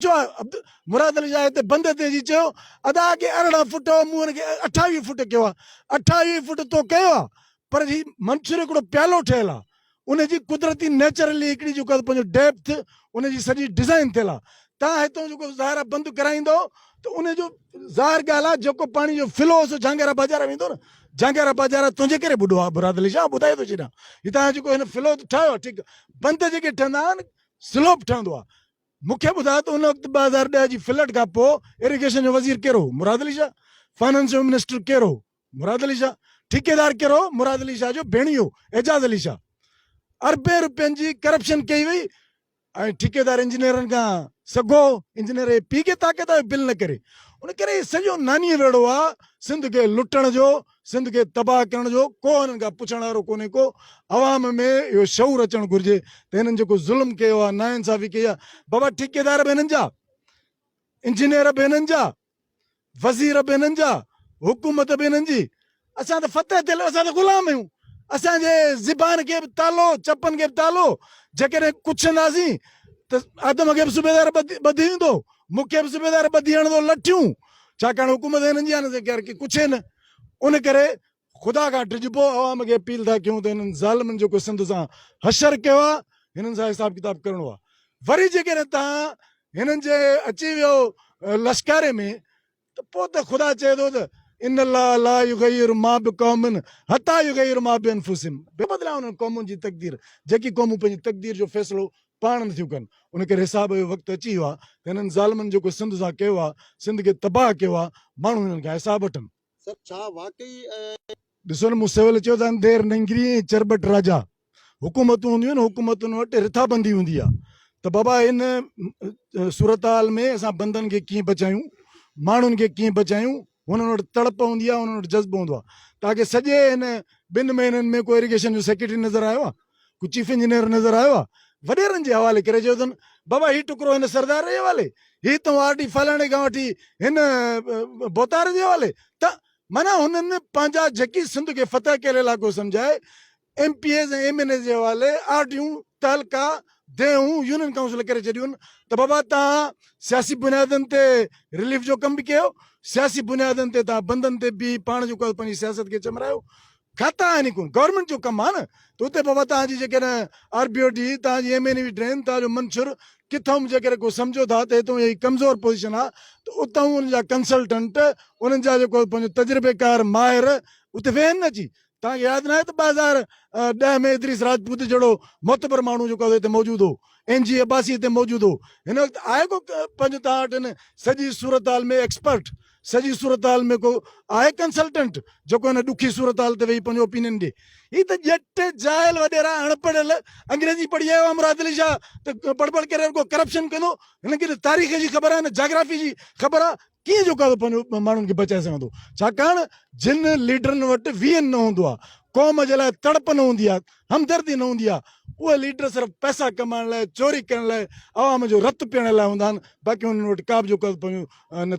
چيو آهي مراد علي شاهه هتي بند تي اچي چيو ادا اڳي 18 فوٽ هو مون ان کي 28 فوٽ ڪيو آهي 28 فوٽ تو ڪيو آهي پر هي منڇر هڪڙو پيالو ٺهيل آهي ان جي قدرتي نيچرلي هڪڙي جيڪو آهي پنهنجو ڊيپٿ ان جي سڄي ڊزائين ٿيل آهي تان هتو جيڪو ظاهر آهي بند ڪرائيندو ته ان جو ظاهر ڳالهه آهي جيڪو پاڻي جو فلو سو جهانگيرا بازار ويندو نه جهانگيرا بازار تنهنجي ڪري ٻڏو آهي مراد علي شاهه ٻڌائي ٿو ڇڏيان هتان جيڪو هن فلو ٺاهيو آهي ٺيڪ بند جيڪي ٺهندا آهن سلوپ ٺهندو آهي مون کي ٻڌاء ته ان وقت 2010 جي فلڊ کان پوء اريگيشن جو وزير ڪير هو؟ مراد علي شاهه. فنانس جو منسٽر ڪير هو؟ مراد علي شاهه. ٺيڪيدار ڪير هو؟ مراد علي شاهه جو ڀيڻيو اعجاز علي شاهه. اربين روپين جي ڪرپشن ڪئي وئي ۽ ٺيڪيدار انجنيئرن کان سگهو انجنيئر جي پيء کي طاقت آهي بل نه ڪري. ان ڪري هي سڄو نانيء ويڙهو آهي سنڌ کي لٽڻ جو، سنڌ کي تباهه ڪرڻ جو ڪو هنن کان پڇڻ وارو ڪونهي ڪو عوام ۾ اهو شعور اچڻ گهرجي ته هنن جيڪو ظلم ڪيو آهي ناانصافي ڪئي آهي بابا ٺيڪيدار به هنن جا انجنيئر به هنن جا وزير به هنن جا حڪومت به هنن جي اسان ته فتح ٿيل اسان ته غلام آهيون اسان جي زبان کي به تالو چپن کي به تالو جيڪڏهن ڪڇنداسين ته آدم کي به صوبيدار ٻڌي ويندو مون کي به صوبيدار ٻڌي هڻندو لٺيون، ڇاڪاڻ حڪومت هنن جي آهي نه ڪير ڪي ڪڇي نه، ان ڪري خدا کان ڊڄبو، عوام کي اپيل ٿا ڪيون ته هنن ظالمن جيڪو سنڌ سان حشر ڪيو آهي هنن سان حساب ڪتاب ڪرڻو آهي، وري جيڪڏهن توهان هنن جي اچي ويو لشڪاري ۾ ته پوء ته خدا چئي ٿو ته ان الله لا يغير ما بقوم حتي يغير ما بانفسهم بي بدلائي انهن قومن جي تقدير جيڪي قومون پنهنجي تقدير جو فيصلو پاڻ نٿيون ڪن ان ڪري حساب جو وقت اچي ويو آهي ته هنن ظالمن جيڪو سنڌ سان ڪيو آهي سنڌ کي تباهه ڪيو آهي ماڻهو هنن کان حساب وٺن. سر ڇا واقعي. ڏسو نه مون سول چيو ته انڌير ننگري ۽ چرٻٽ راجا حڪومتون هونديون آهن حڪومتن وٽ رٿابندي هوندي آهي ته بابا ان صورتحال ۾ اسان بندن کي ڪيئن بچايون ماڻهن کي ڪيئن بچايون هنن وٽ تڙپ هوندي آهي هنن وٽ جذبو هوندو آهي تاڪه سڄي هن ٻن مهينن ۾ ڪو اريگيشن جو سيڪريٽري نظر آيو آهي ڪو چيف انجنيئر نظر آيو آهي وڏيرن جي حوالي ڪري چيو اٿن بابا هي ٽڪرو هن سردار جي حوالي هي تون آر ڊي فلاڻي کان وٺي هن بوتار جي حوالي ته معنيٰ هنن پنهنجا جيڪي سنڌ کي فتح ڪيل علائقو سمجهائي M P As ۽ M N As جي حوالي آر ڊيون، تعلقا، ديهون، يونين ڪائونسل ڪري ڇڏيون ته بابا توهان سياسي بنيادن تي رليف جو ڪم به ڪيو، سياسي بنيادن تي توهان بندن تي بيهي پاڻ جيڪو آهي پنهنجي سياست کي چمرايو. کاتا آهن ئي ڪونه، گورنمينٽ جو ڪم آهي نه ته اتي بابا توهان جي جيڪڏهن آر بي او ڊي، توهان جي ايم اين وي ڊرين، توهان جو منڇر ڪٿئون به جيڪڏهن ڪو سمجهو ٿا ته هتئون هي ڪمزور پوزيشن آهي ته اتئون انهن جا ڪنسلٽنٽ، انهن جا جيڪو پنهنجو تجربيڪار ماهر اتي ويهن نه اچي توهان کي ياد ناهي ته 2010 ۾ ادريس راجپوت جهڙو معتبر ماڻهو جيڪو آهي هتي موجود هو، اين جي عباسي هتي موجود هو، هن وقت آهي ڪو پنهنجو توهان وٽ هن سڄي صورتحال ۾ ايڪسپرٽ، سڄي صورتحال ۾ ڪو آهي ڪنسلٽنٽ جيڪو هن ڏکي صورتحال تي ويهي پنهنجو اوپينين ڏي. هي ته ڄٽ جاهل وڏيرا اڻ پڙهيل انگريزي پڙهي آيو آهي مراد علي شاهه ته بڙ بڙ ڪري رڳو ڪرپشن ڪندو، هن کي نه تاريخ جي خبر آهي نه جاگرافي جي خبر آهي، ڪيئن جو ڪو پنهنجو ماڻهن کي بچائي سگهندو ڇاڪاڻ جن ليڊرن وٽ ويهن نه هوندو آهي قوم جي لاء تڙپ نه هوندي آهي همدردي نه هوندي آهي اهي ليڊر صرف پئسا ڪمائڻ لاء چوري ڪرڻ لاء عوام جو رت پيئڻ لاء هوندا آهن باقي انهن وٽ ڪا به جو ڪو پنهنجو نه.